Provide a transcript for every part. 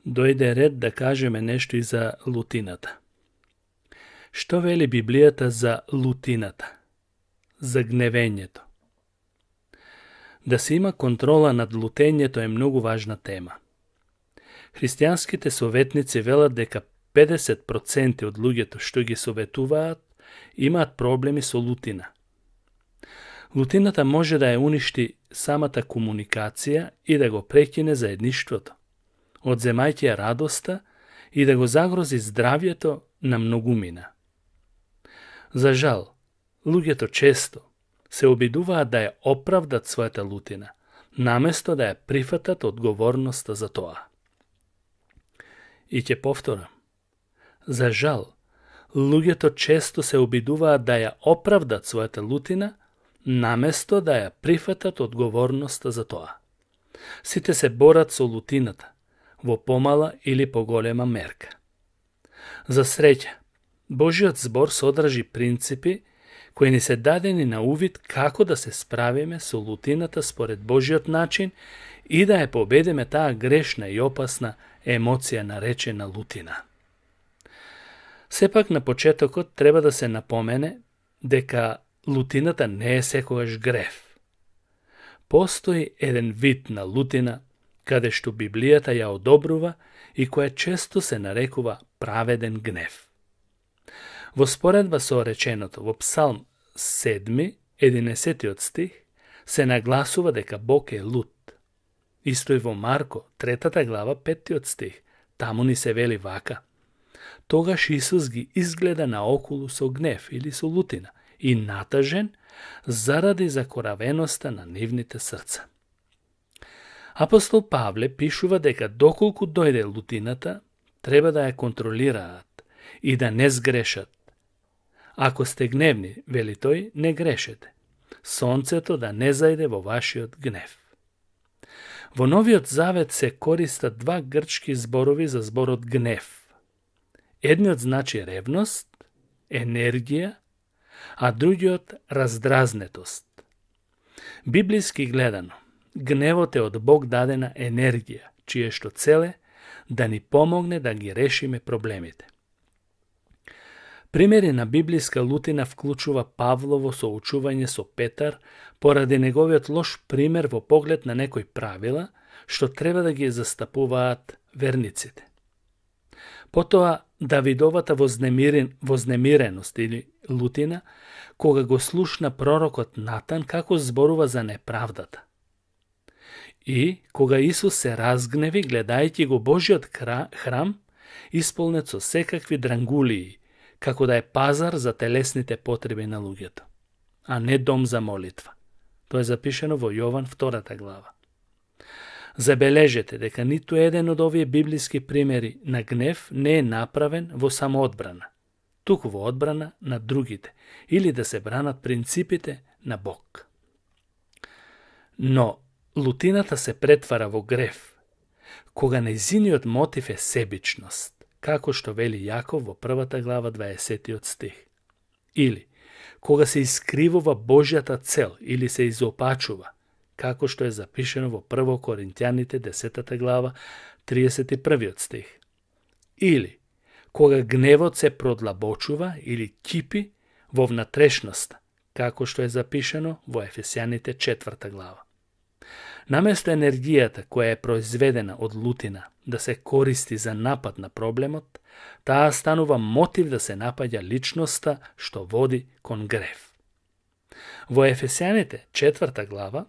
Дојде ред да кажеме нешто и за лутината. Што вели Библијата за лутината? За гневењето. Да се има контрола над лутењето е многу важна тема. Христијанските советници велат дека 50% од луѓето што ги советуваат имаат проблеми со лутина. Лутината може да ја уништи самата комуникација и да го прекине заедништвото, одземајќи ја радоста и да го загрози здравјето на многумина. За жал, луѓето често се обидуваат да ја оправдат својата лутина, наместо да ја прифатат одговорноста за тоа. И ќе повторам. За жал, луѓето често се обидуваат да ја оправдат својата лутина, наместо да ја прифатат одговорноста за тоа. Сите се борат со лутината, во помала или поголема мерка. За среќа, Божиот збор содржи принципи кои ни се дадени на увид како да се справиме со лутината според Божиот начин и да ја победиме таа грешна и опасна емоција наречена лутина. Сепак на почетокот треба да се напомене дека лутината не е секогаш грев. Постои еден вид на лутина каде што Библијата ја одобрува и која често се нарекува праведен гнев. Во споредба со реченото во Псалм 7, 11 стих, се нагласува дека Бог е лут. Исто и во Марко, 3 глава, 5 стих, таму ни се вели вака. Тогаш Исус ги изгледа наоколу со гнев или со лутина и натажен заради закоравеноста на нивните срца. Апостол Павле пишува дека доколку дојде лутината, треба да ја контролираат и да не сгрешат. Ако сте гневни, вели тој, не грешете. Сонцето да не зајде во вашиот гнев. Во Новиот Завет се користат два грчки зборови за зборот гнев. Едниот значи ревност, енергија, а другиот раздразнетост. Библиски гледано, гневот е од Бог дадена енергија, чие што цел е да ни помогне да ги решиме проблемите. Примери на библиска лутина вклучува Павлово соучување со Петар поради неговиот лош пример во поглед на некои правила што треба да ги застапуваат верниците. Потоа Давидовата вознемиреност или лутина кога го слушна пророкот Натан како зборува за неправдата. И кога Исус се разгневи гледајќи го Божиот храм исполнет со секакви дрангулии, како да е пазар за телесните потреби на луѓето, а не дом за молитва. Тоа е запишено во Јован 2 глава. Забележете дека ниту еден од овие библиски примери на гнев не е направен во самоодбрана, туку во одбрана на другите или да се бранат принципите на Бог. Но лутината се претвара во грев, кога нејзиниот мотив е себичност, како што вели Јаков во 1 глава 20 стих. Или, кога се искривува Божјата цел или се изопачува, како што е запишено во 1 Коринтјаните 10 глава 31 стих. Или, кога гневот се продлабочува или кипи во внатрешноста, како што е запишено во Ефесјаните 4 глава. Наместо енергијата која е произведена од лутина да се користи за напад на проблемот, таа станува мотив да се напаѓа личноста што води кон грев. Во Ефесјаните 4 глава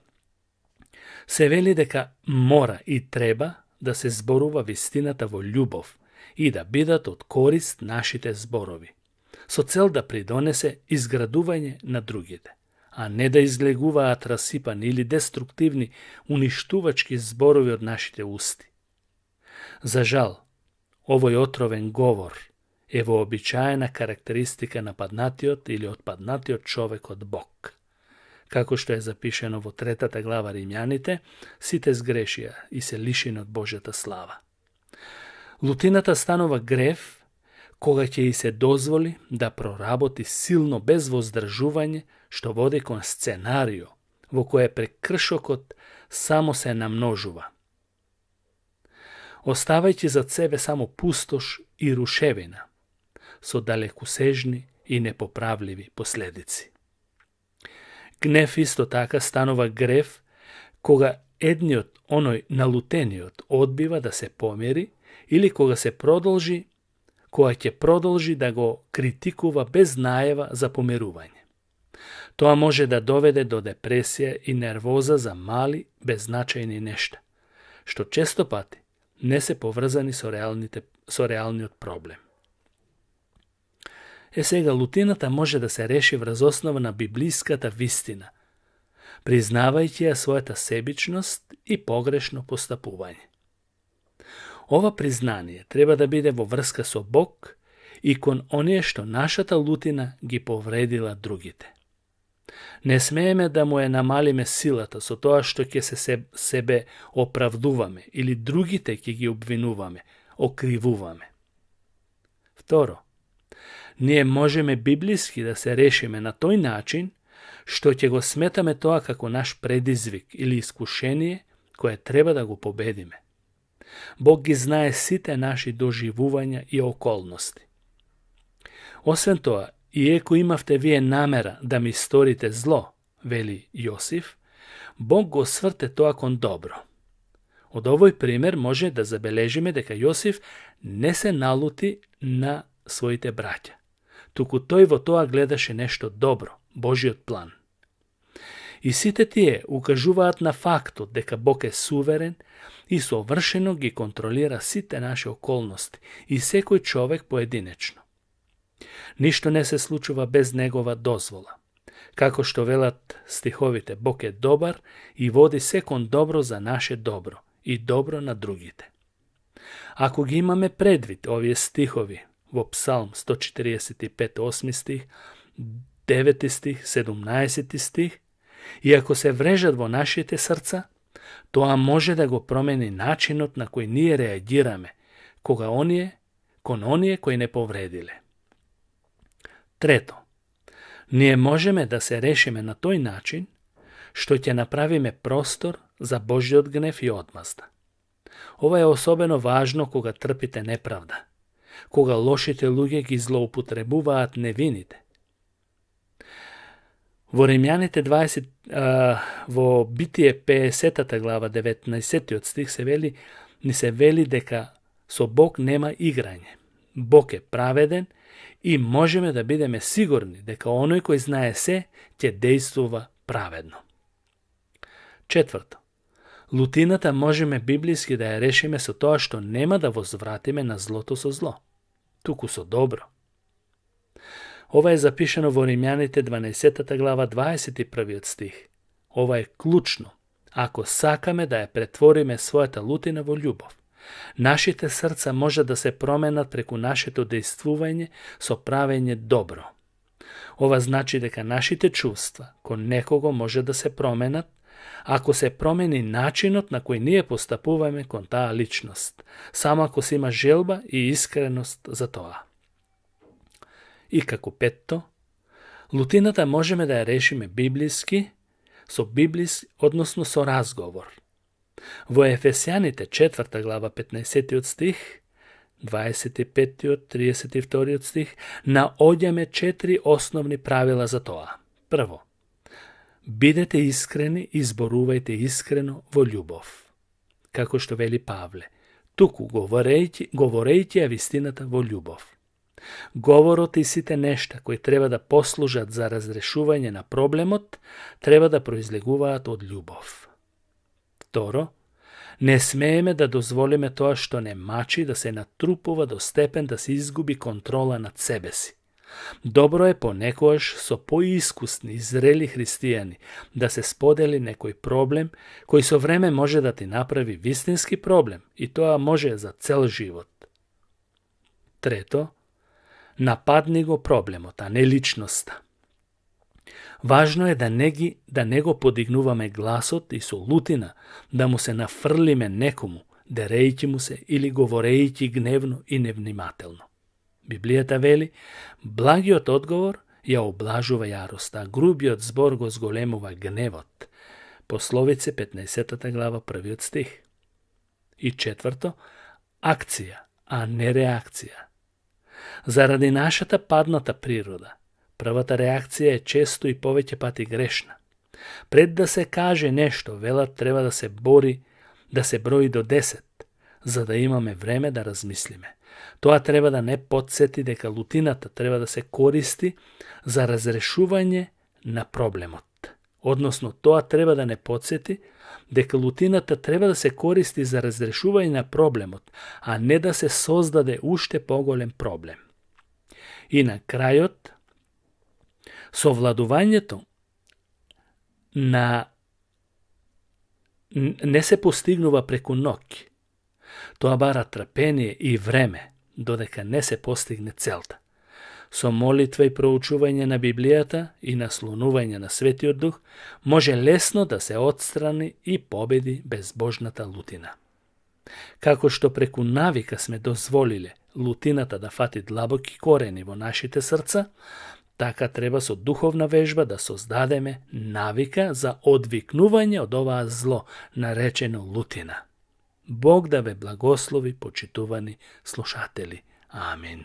се вели дека мора и треба да се зборува вистината во љубов и да бидат од корист нашите зборови, со цел да придонесе изградување на другите, а не да излегуваат расипани или деструктивни, уништувачки зборови од нашите усти. За жал, овој отровен говор е вообичаена карактеристика на паднатиот или отпаднатиот човек од Бог. Како што е запишено во 3 глава Римјаните, сите сгрешија и се лишени од Божјата слава. Лутината станува грев кога ќе и се дозволи да проработи силно без воздржување, што води кон сценарио во кое прекршокот само се намножува. ostavajući za sebe samo pustoš i ruševina, so dalekosežni i nepopravljivi posljedici. Gnev isto taka stanova grev, koga edniot onoj naluteniot odbiva da se pomjeri ili koga se prodolži, koja će prodolži da go kritikuva bez najava za pomjeruvanje. To može da dovede do depresije i nervoza za mali, beznačajni nešta, što često pati ne se povrzani so realni od problem. Сега лутината може да се реши врз основа на библиската вистина, признавајќи ја својата себичност и погрешно постапување. Ова признание треба да биде во врска со Бог и кон оние што нашата лутина ги повредила другите. Не смееме да му намалиме силата со тоа што ќе се себе оправдуваме или другите ќе ги обвинуваме, окривуваме. Второ, ние можеме библиски да се решиме на тој начин што ќе го сметаме тоа како наш предизвик или искушение кое треба да го победиме. Бог ги знае сите наши доживувања и околности. Освен тоа, иеко имавте вие намера да ми сторите зло, вели Јосиф, Бог го сврте тоа кон добро. Од овој пример може да забележиме дека Јосиф не се налути на своите браќа, туку тој во тоа гледаше нешто добро, Божиот план. И сите тие укажуваат на фактот дека Бог е суверен и совршено ги контролира сите наши околности и секој човек поединечно. Ништо не се случува без негова дозвола. Како што велат стиховите, Бог е добар и води се кон добро за наше добро и добро на другите. Ако ги имаме предвид овие стихови во Псалм 145, 8 стих, 9 стих, 17 стих, и ако се врежат во нашите срца, тоа може да го промени начинот на кој ние реагираме кон оние кои не повредиле. Трето, ние можеме да се решиме на тој начин што ќе направиме простор за Божиот гнев и одмазда. Ова е особено важно кога трпите неправда, кога лошите луѓе ги злоупотребуваат невините. Во Римјаните 20, во Битие 50 глава 19 стих ни се вели дека со Бог нема играње. Бог е праведен и можеме да бидеме сигурни дека оној кој знае се ќе дејствува праведно. Четврто, лутината можеме библиски да ја решиме со тоа што нема да возвратиме на злото со зло, туку со добро. Ова е запишано во Римјаните 12 глава 21 стих. Ова е клучно, ако сакаме да ја претвориме својата лутина во љубов. Нашите срца може да се променат преку нашето дејствување со правење добро. Ова значи дека нашите чувства кон некого може да се променат, ако се промени начинот на кој ние постапуваме кон таа личност, само ако се има желба и искреност за тоа. И како петто, лутината можеме да ја решиме библиски, односно со разговор. Во Ефесјаните 4 глава 15 стих, 25 32 стих, наоѓаме 4 основни правила за тоа. Прво, бидете искрени и зборувајте искрено во љубов. Како што вели Павле, туку говорејќи ја вистината во љубов. Говорот и сите нешта кои треба да послужат за разрешување на проблемот, треба да произлегуваат од љубов. Второ, не смееме да дозволиме тоа што не мачи да се натрупува до степен да се изгуби контрола над себе си. Добро е понекогаш со поискусни и зрели христијани да се сподели некој проблем кој со време може да ти направи вистински проблем и тоа може за цел живот. Трето, нападни го проблемот, а не личноста. Важно е да не го подигнуваме гласот и со лутина да му се нафрлиме некому, дерејќи му се или говорејќи гневно и невнимателно. Библијата вели, благиот одговор ја облажува јароста, а грубиот збор го зголемува гневот. Пословице 15 глава 1 стих. И четврто, акција, а не реакција. Заради нашата падната природа, првата реакција е често и повеќе пати грешна. Пред да се каже нешто, велат треба да се брои до 10, за да имаме време да размислиме. Тоа треба да не подсети дека лутината треба да се користи за разрешување на проблемот. Односно, тоа треба да не подсети дека лутината треба да се користи за разрешување на проблемот, а не да се создаде уште поголем проблем. И на крајот, совладувањето не се постигнува преку ноќ. Тоа бара трпение и време, додека не се постигне целта. Со молитва и проучување на Библијата и наслонување на Светиот Дух може лесно да се отстрани и победи безбожната лутина. Како што преку навика сме дозволиле лутината да фати длабоки корени во нашите срца, така треба со духовна вежба да создадеме навика за одвикнување од оваа зло, наречено лутина. Бог да ве благослови, почитувани слушатели. Амин.